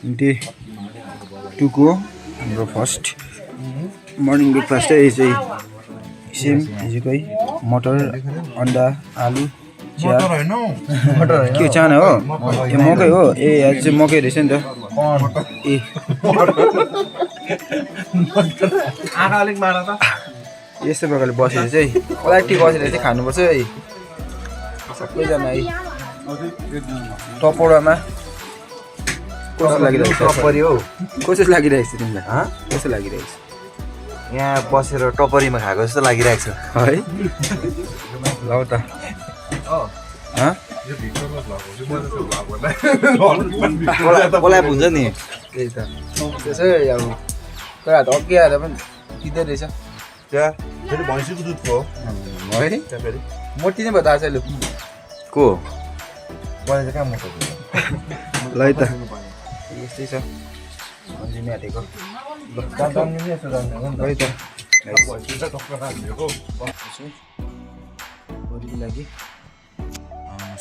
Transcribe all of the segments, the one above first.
day 2 को हाम्रो first morning breakfast चाहिँ चाहिँ सेम हिजोकै मटर अन्डा आलु चिया के चाना हो ए मकै हो ए आज चाहिँ मकै रहेछ नि त ए आँखा अलिक मार त यस्तो प्रकारले बसेर चाहिँ पलाटी बसेर चाहिँ खानुपर्छ है सबैजना है टपौडामा कस्तो लागिरहेको छ टपरी हो कस्तो लागिरहेको छ तिमीलाई कस्तो लागिरहेको छ यहाँ बसेर टपरीमा खाएको जस्तो लागिरहेको छ है ल त कोलाप हुन्छ नि त्यही त त्यसै अब तर हात अघि आएर पनि दिँदै रहेछ त्यहाँ फेरि भैँसीको दुधको हो है फेरि मोटी नै भयो दाजु को बनाएर कहाँ मोटो ल है त यस्तै छ अन्जिमी हाटेको है त भोलिको लागि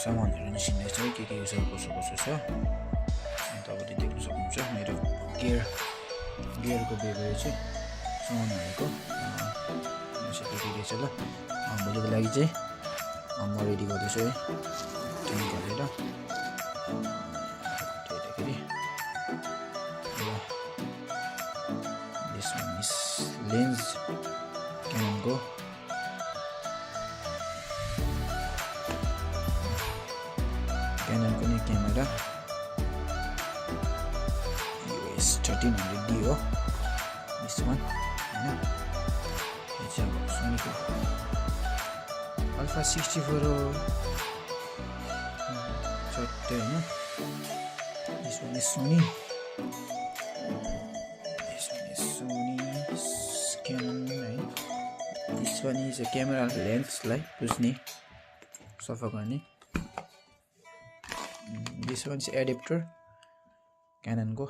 सामानहरू निस्किँदैछ के छ कसो कसो छ तपाईँले देख्न सक्नुहुन्छ मेरो गियरको बेगहरू चाहिँ सामान हालेको रहेछ ल भोलिको लागि चाहिँ म रेडी गर्दैछु है ट्रेन गरेर हेर्दाखेरि यसमा मिस लेन्स क्याननको क्याननको नै क्यामेरा US 1300D हो यसमा होइन यो चाहिँ अब सोनीको अल्फा 64 हो चट्टै होइन यसमा सोनी क्यानन है यसमा नि चाहिँ क्यामेरा लेन्सलाई बुझ्ने सफा गर्ने यसमा चाहिँ एडेप्टर क्याननको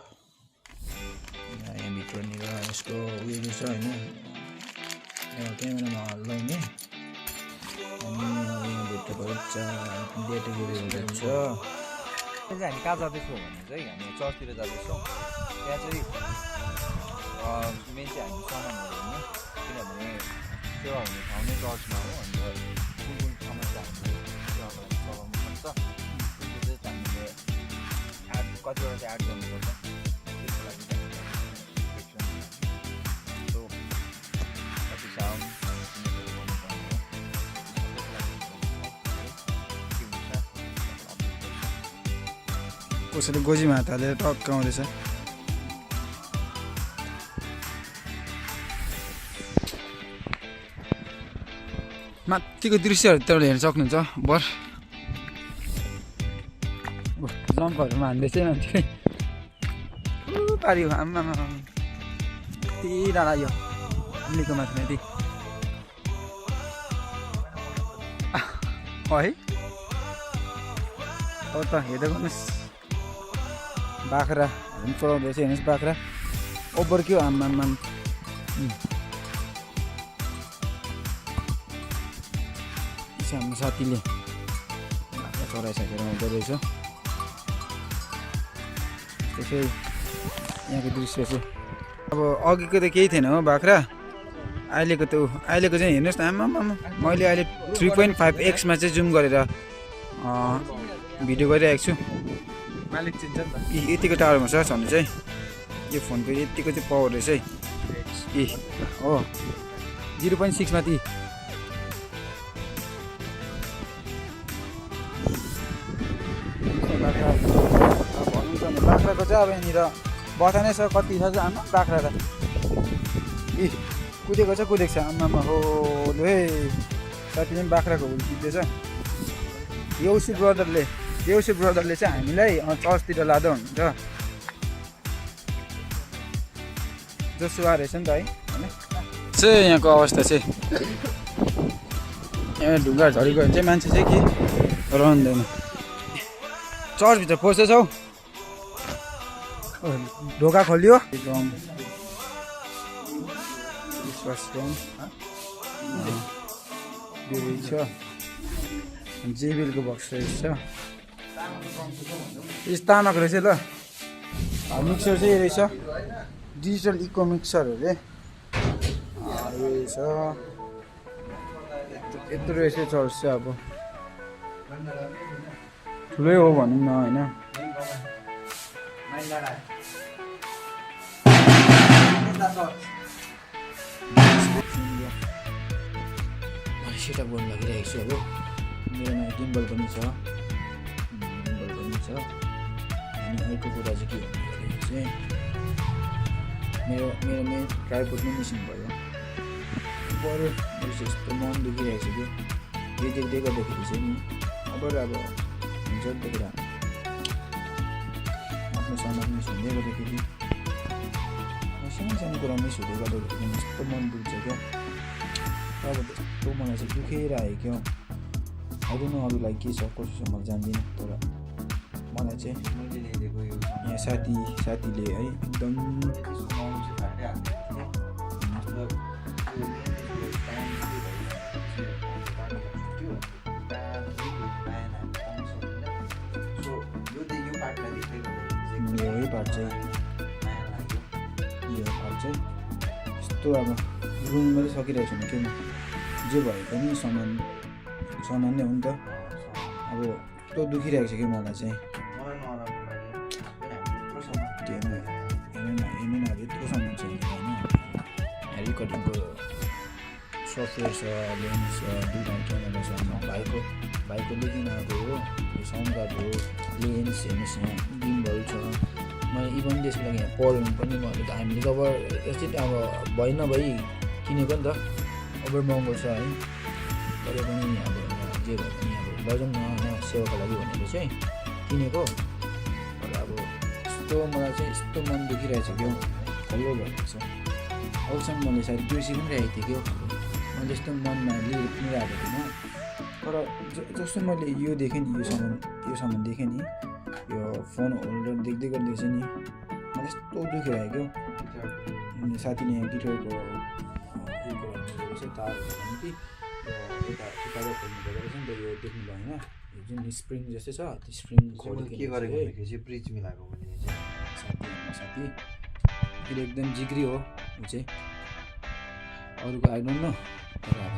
यहाँभित्रनिर यसको उयो छ होइन क्यामेरामा लगाउने अनि यहाँभित्रबाट ब्याट्रीहरू हुन्छ हामी कहाँ जाँदैछौँ भने चाहिँ हामी चर्चतिर जाँदैछौँ त्यहाँ चाहिँ मेन चाहिँ हामी सामानहरू होइन किनभने सेवा हुने ठाउँ नै चर्चमा हो अन्त कुन कुन ठाउँमा चाहिँ हामीले सेवाको लागि चलाउनु पर्छ त्यसको चाहिँ हामीले कतिवटा चाहिँ एड गर्नुपर्छ त्यसको लागि कति साउन्ड कसैले गोजीमा हात हालेर टक्क आउँदैछ माथिको दृश्यहरू तपाईँले हेर्न सक्नुहुन्छ बर जम्पहरूमा हान्दैछ मान्छे पारियो आम्मा यति डाँडा यो अलिको माथि यति है अब त हेर्दै गर्नुहोस् बाख्रा पनि चलाउँदैछ हेर्नुहोस् बाख्रा ओभर के हो आम्मा हाम्रो साथीले बाख्रा चराइसकेर आउँदो रहेछ त्यसै यहाँको दृश्य चाहिँ अब अघिको त केही थिएन हो बाख्रा अहिलेको चाहिँ हेर्नुहोस् न आम्मा मैले अहिले 3.5x चाहिँ जुम गरेर भिडियो गरिरहेको छु मालिक चिन्छ नि त यतिको टाढोमा छ भन्नु चाहिँ यो फोनको यतिको चाहिँ पावर रहेछ है ए हो 0.6 माथि बाख्राको चाहिँ अब यहाँनिर बथा नै छ कति छ चाहिँ आमा बाख्रा त ए कुदेको छ आमामा हो लु है साथी पनि बाख्राको हुल किन्दैछ देउसी ब्रदरले चाहिँ हामीलाई चर्चतिर लाँदा हुन्छ जोसुवा रहेछ नि त है होइन चाहिँ यहाँको अवस्था चाहिँ यहाँ ढुङ्गा झरेको भने चाहिँ मान्छे चाहिँ के रहँदैन चर्चभित्र पस्दैछौ ढोका खोलियो रहेछ जेबिलको बक्स रहेछ तामाको रहेछ ल मिक्सर चाहिँ रहेछ डिजिटल इको मिक्सर अरे यो रहेछ यत्रो रहेछ चर्च चाहिँ अब ठुलै हो भनौँ न होइन सेटअप गर्नु लागिरहेको छु अब मेरोमा गिम्बल पनि छ अनि अर्को कुरा चाहिँ के भन्दाखेरि चाहिँ मेरो मेन ट्राइपोड नै मिसिङ भयो बरु मेरो चाहिँ यस्तो मन दुखिरहेको छ कि यो देख्दै गर्दाखेरि चाहिँ नि अब हुन्छ नि त कुरा आफ्नो सामान मिस हुँदै गर्दाखेरि सानो कुरा मिस हुँदै गर्दाखेरि यस्तो मन दुख्छ क्या अब त्यस्तो मलाई चाहिँ दुखेर आयो क्या अरू न अरूलाई के छ कसो छ म जान्दिनँ तर मलाई चाहिँ यहाँ साथीले है एकदम यो पार्ट चाहिँ यस्तो अब रुम मात्रै सकिरहेको छैन किन जे भए पनि सामान नै हो नि त अब यस्तो दुखिरहेको छ कि मलाई चाहिँ हेर्नु अब यत्रो सामान छ होइन रिकर्डिङको सफ्टवेयर छ लेन्स छ दुईवटा क्यामेरा छ भाइको लिएर आएको हो यो साउन्ड कार्ड हो लेन्स हेर्नुहोस् यहाँ गिम्बल छ मैले इभन त्यसको लागि यहाँ पढ्नु पनि मैले त हामीले त अब यस्तै अब भइ नभई किनेको नि त ओभर महँगो छ है तर पनि अब जे भए पनि अब लैजाउँ न होइन सेवाको लागि भनेर चाहिँ किनेको तर अब यस्तो मलाई चाहिँ यस्तो मन दुखिरहेको छ क्या खल्लो भएको छ अरूसँग मैले सायद बिर्सी पनि राखेको थिएँ क्या मैले यस्तो मनमा लिइरहेको थिइनँ तर जस्तो मैले यो देखेँ नि यो सामान देखेँ नि यो फोन होल्डर देख्दै गर्दै चाहिँ नि मलाई यस्तो दुखिरहेको क्या साथीले यहाँ गिटारको उयो गर्नु चाहिँ तारहरू भने कि यता गिटार खोल्नु भएको रहेछ नि त यो देख्नु भएन यो जुन स्प्रिङ जस्तै छ त्यो स्प्रिङ के गरेको भनेको चाहिँ ब्रिज मिलाएको भने साथी त्यो एकदम जिग्री हो ऊ चाहिँ अरूको आइडोन्ट न तर अब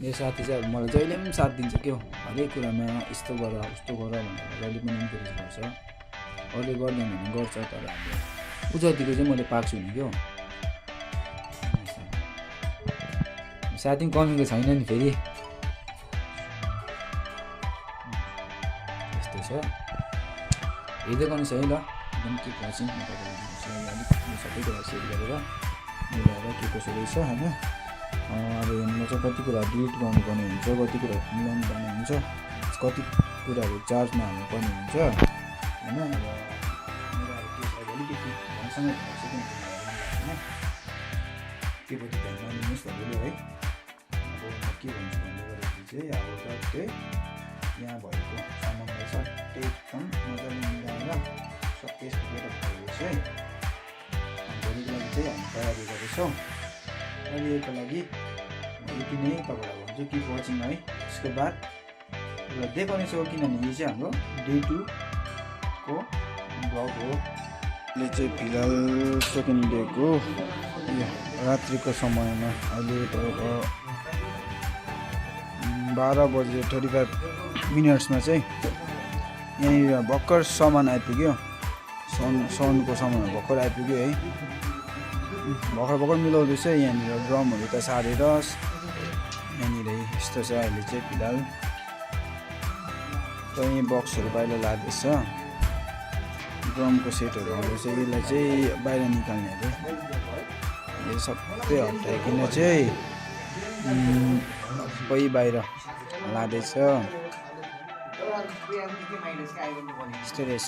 मेरो साथी चाहिँ अब मलाई जहिले पनि साथ दिन्छ क्या हरेक कुरामा यस्तो गर उस्तो गर भनेर जहिले पनि इन्करेज गर्छ अरूले गर्दैन भने गर्छ तर अब ऊ जतिको चाहिँ मैले पाएको छु नि क्या साथी कमीको छैन नि फेरि यस्तो छ हेर्दै गर्नुहोस् है ल एकदम के वाचिङ अलिक सबै कुरा सेयर गरेर मिलाएर के कसो रहेछ होइन अब हेर्नु चाहिँ कति कुरा डिलिट गर्नुपर्ने हुन्छ कति कुरा मिलाउनु पर्ने हुन्छ कति कुराहरू चार्जमा हाल्नुपर्ने हुन्छ होइन अब मेरो अब के छ अलिकति ढङ्गसँग होइन त्यो पछि ध्यान नदिनुहोस् तपाईँले है अब म के भन्छु भन्दै गर्दाखेरि चाहिँ अब टक्कै यहाँ भएको सामानलाई सट्टै एकदम मजाले मिलाएर सबै सकेर भएपछि है भोलिको लागि चाहिँ हामी तयारी गर्दैछौँ अहिलेको लागि यति नै तपाईँलाई भन्छु किप वाचिङ है त्यसको बाद एउटा देखाउनेछ हो किनभने यो चाहिँ हाम्रो डे 2 को ब्लग हो अहिले चाहिँ फिलहाल सेकेन्ड डेको रात्रिको समयमा अहिले तपाईँको 12:35 चाहिँ यहाँनिर भर्खर सामान आइपुग्यो साउन्डको सामानहरू भर्खर आइपुग्यो है भर्खर मिलाउँदैछ यहाँनिर ड्रमहरू त सारेर यहाँनिर यस्तो छ अहिले चाहिँ फिलहाल त यहीँ बक्सहरू बाहिर लाँदैछ ड्रमको सेटहरू आउँदैछ यसलाई चाहिँ बाहिर निकाल्ने अरे यो सबै हटाइकन चाहिँ सबै बाहिर लाँदैछ यस्तो रहेछ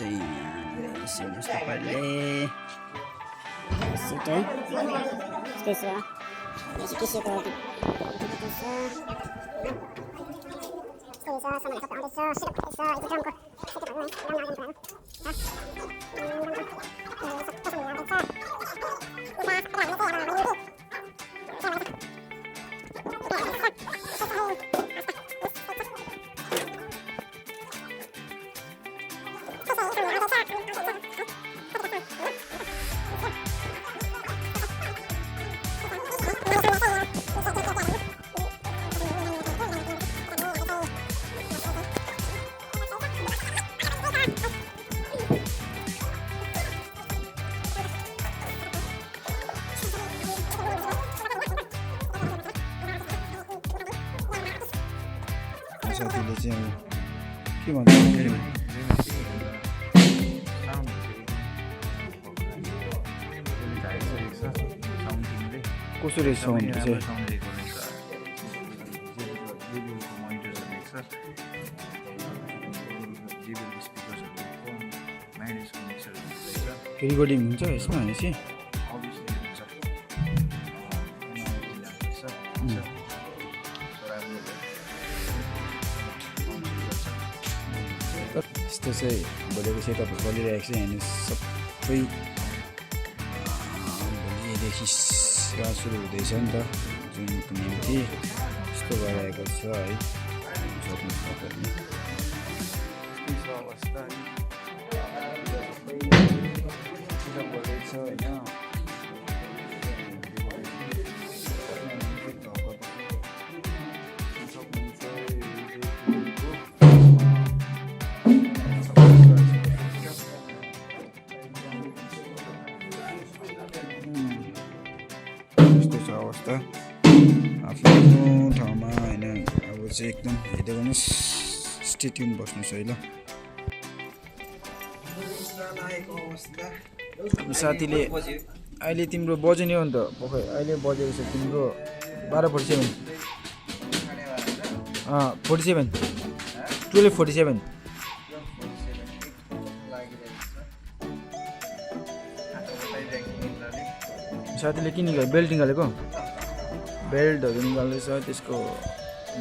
चाहिँ अब के भन्छ कसो रहेछ साउन्ड चाहिँ रिकर्डिङ हुन्छ यसमा भनेपछि यस्तो चाहिँ भोलिको सेटअप चलिरहेको छ यहाँनिर सबै भोलिदेखि सुरु हुँदैछ नि त जुनको निम्ति यस्तो भइरहेको छ है सक्नु सक्दैन अवस्था छ होइन अवस्था आफ्नो ठाउँमा होइन अब चाहिँ एकदम हेर्दै गर्नुहोस् स्टे ट्युन बस्नुहोस् है ल साथीले अहिले तिम्रो बज्यो नि हो नि त पक्कै अहिले बजेको छ तिम्रो 12:47 47 12:47 साथीले के निकाल्यो बेल्ट निकालेको बेल्टहरू निकाल्दैछ त्यसको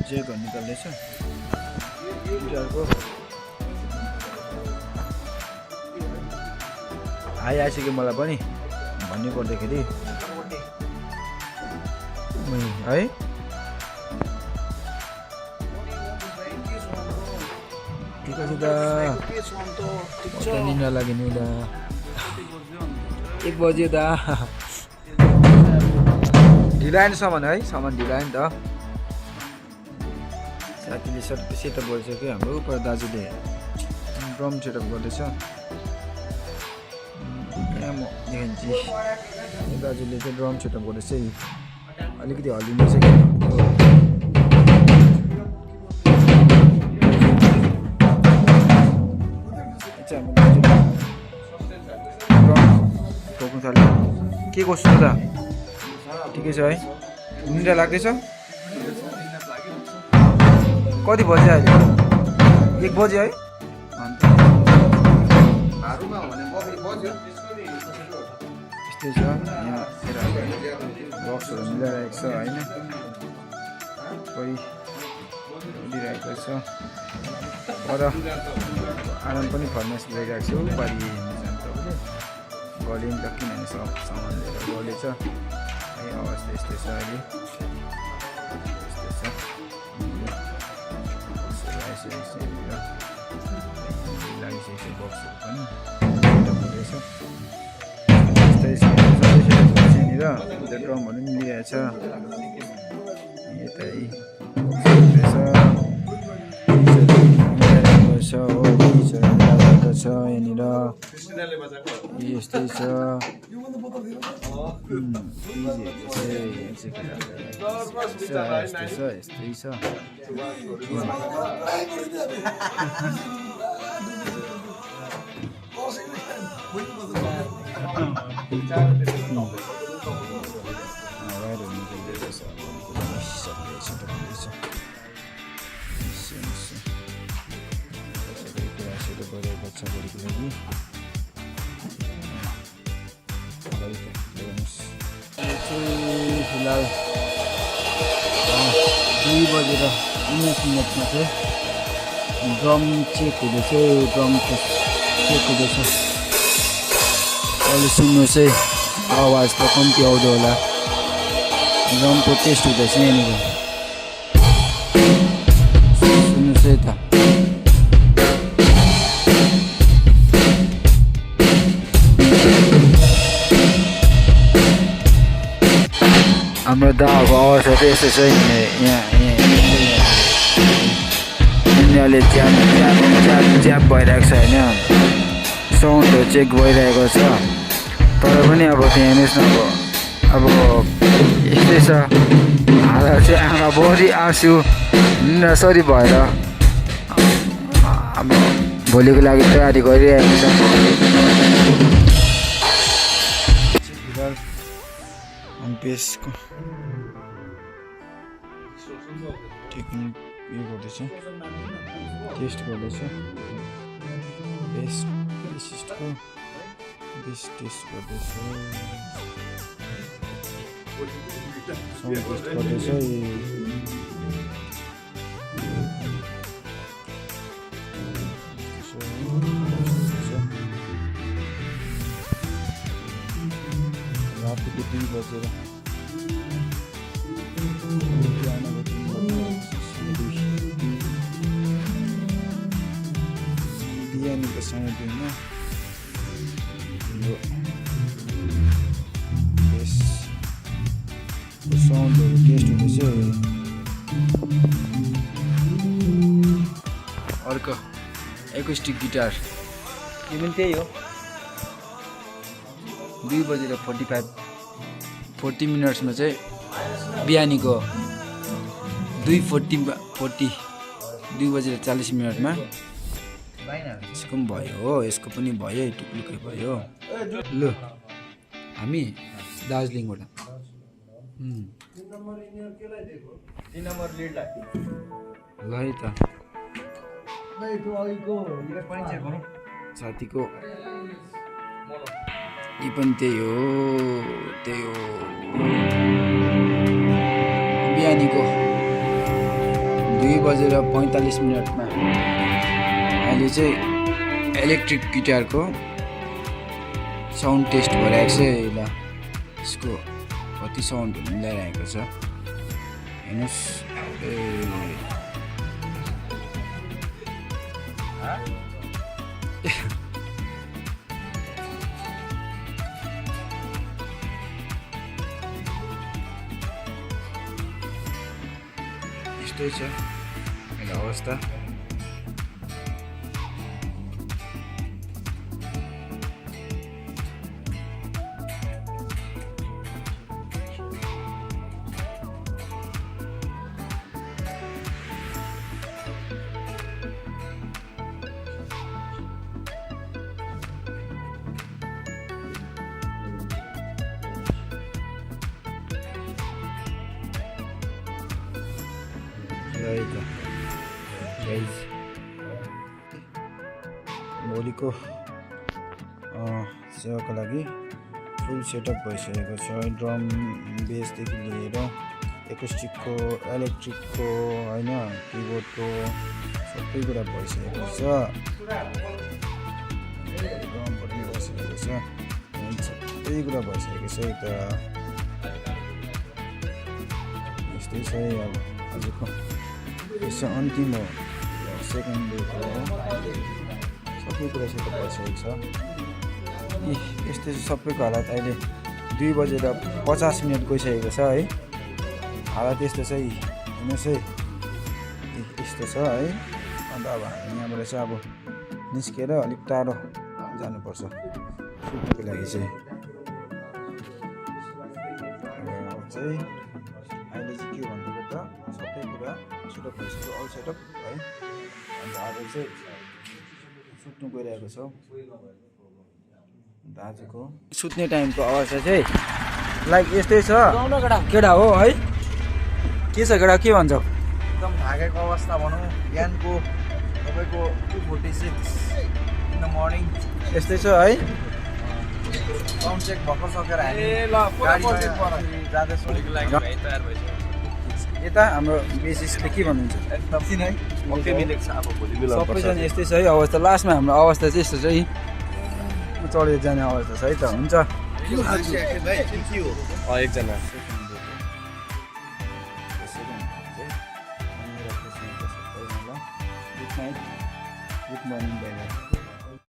जेकहरू निकाल्दैछ गिटारको आइसक्यो मलाई पनि भन्नु पर्दाखेरि है ठिक छ दा निन्द्रा लाग्यो नि दा 1 बज्यो दा ढिलो आएन सामान है सामान ढिलो आयो नि त साथीले सेटअप गरिसक्यो हाम्रो उपर दाजुले ड्रम सेटअप गर्दैछ म देखान्छु दाजुले चाहिँ ड्रम सेटअप गर्दैछ अलिकति हल्लिँदैछ कि ठोक्नु थाल्यो के कस्तो त ठिकै छ है निन्द्रा लाग्दैछ कति बज्यो अहिले 1 बज्यो है यस्तै छ यहाँ बक्सहरू मिलाइरहेको छ होइन कोही उडिरहेको छ तर आराम पनि फर्नेस ल्याइरहेको छु पारि तपाईँले गले नि त किनभने सामान लिएर गलेछ है अवस्था यस्तै छ अहिले यस्तै छ लागिसकेको बक्सहरू पनि हुँदैछ यहाँनिर ड्रमहरू पनि लिइरहेछ यतै छ हो छ यहाँनिर यस्तै छ यस्तै छ फिलहाल 2 बजेर 19 मिनटमा चाहिँ ड्रम चेक हुँदैछ ड्रम चेक हुँदैछ अहिले सुन्नुहोस् है आवाज त कम्ती आउँदो होला ड्रमको टेस्ट हुँदैछ यहाँनिर सुन्नुहोस् है त हाम्रो दावाको अवस्था चाहिँ यस्तो छ यिनीहरूले च्याप भइरहेको छ होइन साउन्डहरू चेक भइरहेको छ तर पनि अब त्यहाँ हेर्नुहोस् न अब यस्तै छ हाल चाहिँ आँखा बढी आँसु निन्द्रासरी भएर अब भोलिको लागि तयारी गरिरहेको छ बेसको टेक्निक यो गर्दैछ टेस्ट गर्दैछ बेसिस्टको बेस टेस्ट गर्दैछ साउन्ड टेस्ट गर्दैछ रातिको 2 बजेर बिहानीको समय 2मा यो साउन्डहरू टेस्ट हुँदैछ अर्को एकोस्टिक गिटार यो पनि त्यही हो 2 बजेर 40 मिनट्समा चाहिँ बिहानीको 2:40 2 बजेर 40 मिनटमा यसको पनि भयो हो यसको पनि भयो टुप्लुकै भयो ल हामी दार्जिलिङबाट ल है त साथीको यी पनि त्यही हो बिहानीको 2 बजेर 45 मिनटमा अहिले चाहिँ इलेक्ट्रिक गिटारको साउन्ड टेस्ट भइरहेको छ ल यसको कति साउन्डहरू मिलाइरहेको छ हेर्नुहोस् यस्तै छ अहिले अवस्था भोलिको सेवाको लागि फुल सेटअप भइसकेको छ ड्रम बेसदेखि लिएर एकोस्टिकको इलेक्ट्रिकको होइन किबोर्डको सबै कुरा भइसकेको छ ड्रम पनि भइसकेको छ सबै कुरा भइसकेको छ यता यस्तै छ अब आजको यसो अन्तिम हो सेकेन्ड डेको सबै कुरा सेटअप भइसकेको छ यस्तै सबैको हालत अहिले 2 बजेर 50 मिनट गइसकेको छ है हालत यस्तो छ हेर्नुहोस् है यस्तो छ है अन्त अब हामी यहाँबाट चाहिँ अब निस्केर अलिक टाढो जानुपर्छ सुत्नुको लागि चाहिँ अहिले चाहिँ के भनेको त सबै कुरा सेटअप भइसक्यो अल सेटअप है अन्त आज चाहिँ सुत्नु गइरहेको छौँ दाजुको सुत्ने टाइमको अवस्था चाहिँ लाइक यस्तै छ केटा हो है के छ केटा के भन्छौ एकदम भागेको अवस्था भनौँ बिहानको तपाईँको 2:46 इन द मर्निङ यस्तै छ है साउन्ड चेक भर्खर सकेर हामी जाँदैछौँ यता हाम्रो बेसिसले के भन्नुहुन्छ एकदम है ओके मिलेको छ अब भोलि सबैजना यस्तै छ है अवस्था लास्टमा हाम्रो अवस्था चाहिँ यस्तो छ है चढेर जाने अवस्था छ है त हुन्छ एकजना गुड नाइट गुड मर्निङ